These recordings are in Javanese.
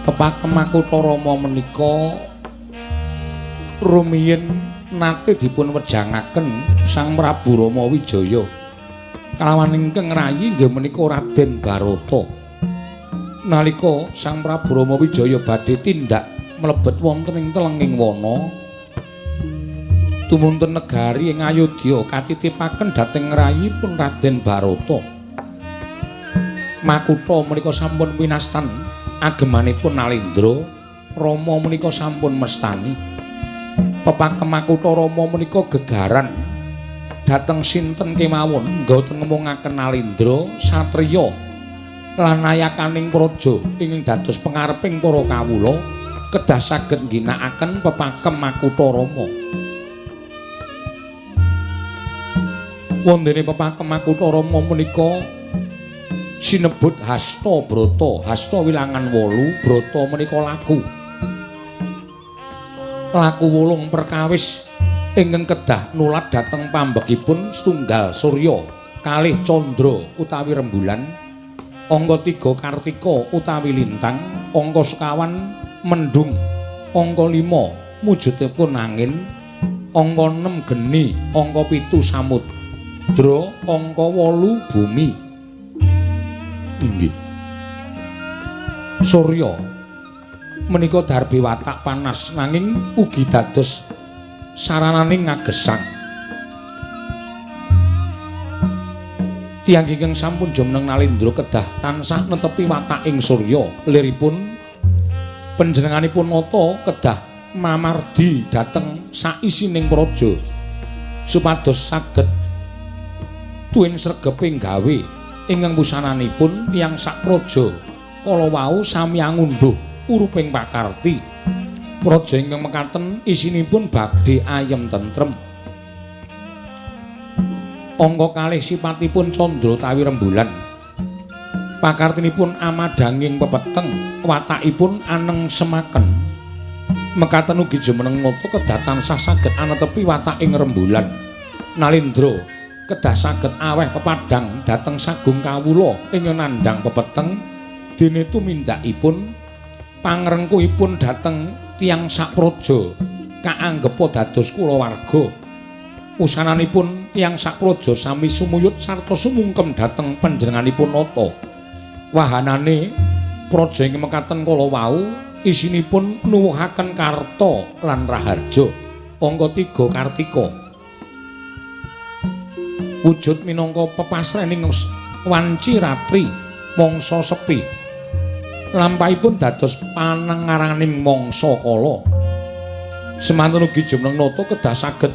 Pepakem Makutha Rama menika rumiyin nate dipun wejangaken Sang Prabu Rama Wijaya kalawan ingkang rayi inggih menika Raden Barata. Nalika Sang Prabu Rama Wijaya badhe tindak mlebet wonten ing telenging wana tumunten negari ing Ayodya katitipaken dhateng rayipun Raden Barata. Makutha menika sampun winastan agemanipun Nalendra, Rama menika sampun mestani. Pepakem Makutha Rama menika gegaran dhateng sinten kemawon nggoten ngemungaken Nalendra satriya lan nayakaning praja ingkang dados pengareping para kawula kedah saged ngginakaken pepakem Makutha Rama. Wondene pepakem Makutha Rama menika sinebut Hasta Brata, Hasta wilangan 8, Brata menika laku. Laku 8 perkawis ingkang kedah nulat dhateng pambekipun setunggal surya, kalih candra utawi rembulan, angka 3 kartika utawi lintang, angka sekawan mendung, angka 5 mujudipun angin, angka 6 geni, angka 7 samudra, angka 8 bumi. Inggih. Surya menika darbi watak panas nanging ugi dados sarananing ngagesang. Tiyang ingkang sampun jumeneng Nalendra kedah tansah netepi wataking surya. Liripun panjenenganipun nata kedah mamardi dhateng saisining praja supados saged tuwin sregeping gawe ingkang wusananipun tiyang sak praja kala wau sami angundhuh uruping pakarti. Praja ingkang mekaten isinipun badhe ayem tentrem. Angka kalih sipatipun candra utawi rembulan. Pakartinipun amadanging pepeteng, watakipun aneng semaken. Mekaten ugi jumeneng nata kedah tansah saged anetepi wataking rembulan. Nalendra kedah saged aweh pepadhang dhateng sagung kawula ing nandhang pepeteng dene tumindakipun pangrengkuhipun dhateng tiyang sapraja kaanggepa dados kulawarga. Usananipun tiyang sapraja sami sumuyut sarta sumungkem dhateng panjenenganipun nata. Wahanane praja ing mekaten kala wau isinipun nuwuhaken karta lan raharja. Angka 3 Kartika wujud minangka pepasrening wanci ratri mangsa sepi. Lampahipun dados panengaraning mangsa kala. Semanten ugi jumeneng nata kedah saged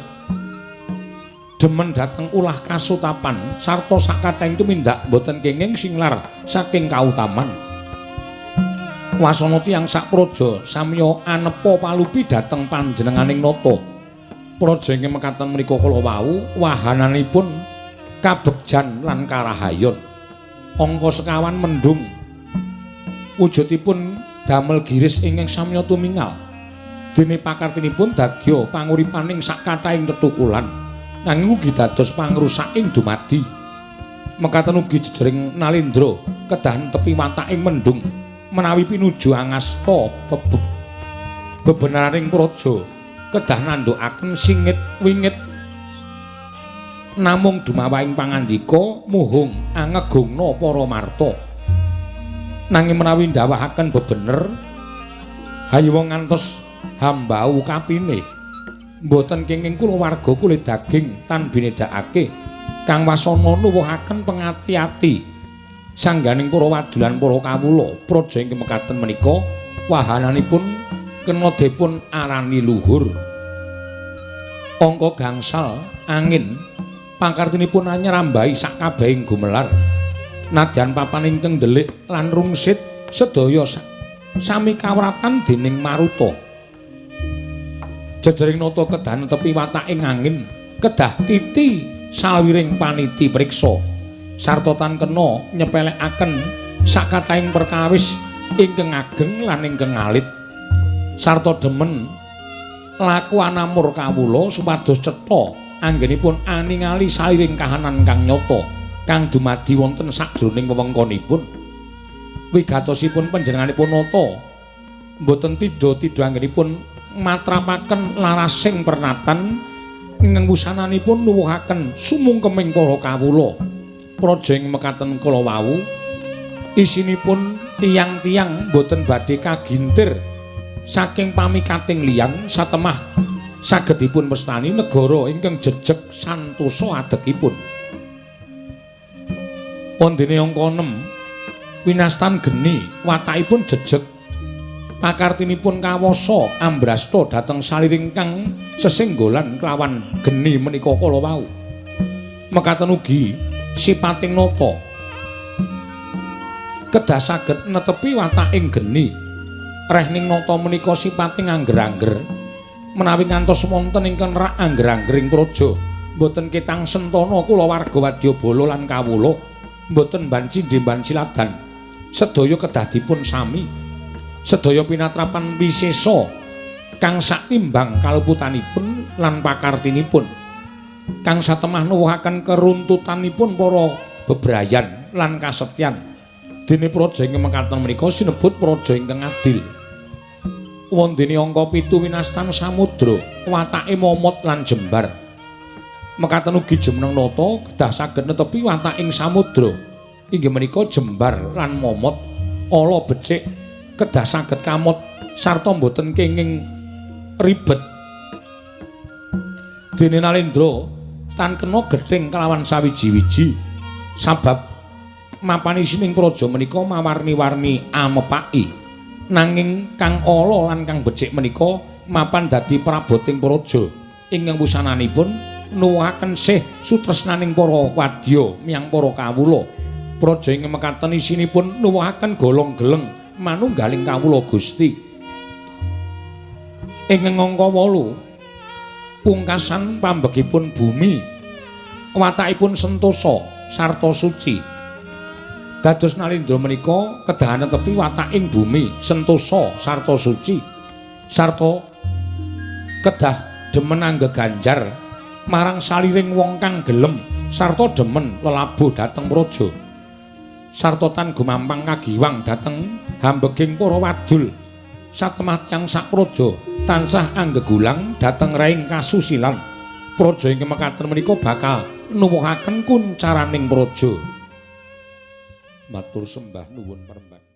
demen dhateng ulah kasutapan sarta sakathahing tumindak boten kenging singlar saking kautaman. Wasana tiyang sapraja samya anepa palupi dhateng panjenenganing nata. Praja ingkang mekaten menika kala wau wahananipun kabegjan lan karahayon. Angka sekawan mendung wujudipun damel giris ingkang samya tumingal. Dene pakartinipun dadya panguripaning sakathahing tetukulan, nanging ugi dados pangrusaking dumadi. Mekaten ugi jejering Nalendra kedah netepi wataking mendung menawi pinuju angasta bebeneraning praja kedah nandhukaken singit wingit namung dumawahing pangandika muhung angegungna para marta. Nanging menawi ndawahaken bebener hayowa ngantos hambau kapine mboten kenging kulawarga kulit daging tan binedakake kang wasana nuwuhaken pengati-ati sangganing para wadulan para kawula. Praja ingkang mekaten menika wahananipun kena dipun arani luhur. Angka gangsal angin pakartinipun anyrambahi sakabehing gumelar. Nadyan papan ingkang ndelik lan rungsit sedaya sami kawratan dening maruta. Jejering nata kedah netepi wataking angin, kedah titi sawiring paniti priksa sarta tan kena nyepelekaken sakathahing perkawis ingkang ageng lan ingkang alit sarta demen laku anamur kawula supados cetha anggenipun aningali sairing kahanan kang nyata kang dumadi wonten sakjroning wewengkonipun. Wigatosipun panjenenganipun nata Mboten tidha-tidha anggenipun matrapaken larasing pernatan ingkang wusananipun nuwuhaken sumungkeming para kawula. Praja ing mekaten kala wau isinipun tiyang-tiyang mboten badhe kagintir saking pamikating liyan satemah saged dipun wastani negara ingkang jejeg santosa adegipun. Wondene angka 6 winastan geni watakipun jejeg pakartinipun kawasa ambrasta dhateng saliring kang sesenggolan kelawan geni menika kala wau. Mekaten ugi sipating nata kedah saged netepi wataking geni. Rehning nata menika sipating angger-angger menawi ngantos wonten ingkang rak angger-anggering praja mboten ketang sentana kulawarga wadyabala lan kawula mboten banci ndemban siladan sedaya kedah dipun sami sedaya pinatrapan wisesa kang saktimbang kaluputanipun lan pakartinipun kang satemah nuwuhaken keruntutanipun para bebrayan lan kasetyan. Dene praja ing mekaten menika sinebut praja ingkang adil. Wondene angka 7 winastan samudra watake momot lan jembar. Mekaten ugi jumeneng nata kedah saged netepi wataking samudra inggih menika jembar lan momot ala becik kedah saged kamot sarta mboten kenging ribet. Dene Nalendra tan kena gething kelawan sawiji-wiji sabab mapan isining praja menika mawarni-warni amepaki nanging kang ala lan kang becik menika mapan dadi praboting praja ingkang wusananipun nuwuhaken sih sutresnaning para wadya miyang para kawula. Praja ing mekaten isinipun nuwuhaken golong geleng manunggaling kawula Gusti. Ing angka 8 pungkasan pambegipun bumi watakipun sentosa sarta suci. Dados Nalendra menika kedah netepi wataking bumi sentosa sarta suci sarta kedah demen anggeganjar marang saliring wong kang gelem sarta demen lelabuh dhateng praja sarta tan gumampang kagiwang dhateng hambeging para wadul satemah tiyang sak praja tansah anggegulang dhateng reing kasusilan. Praja ing mekaten menika bakal nuwuhaken kuncaraning praja. Matur sembah nuwun peremban.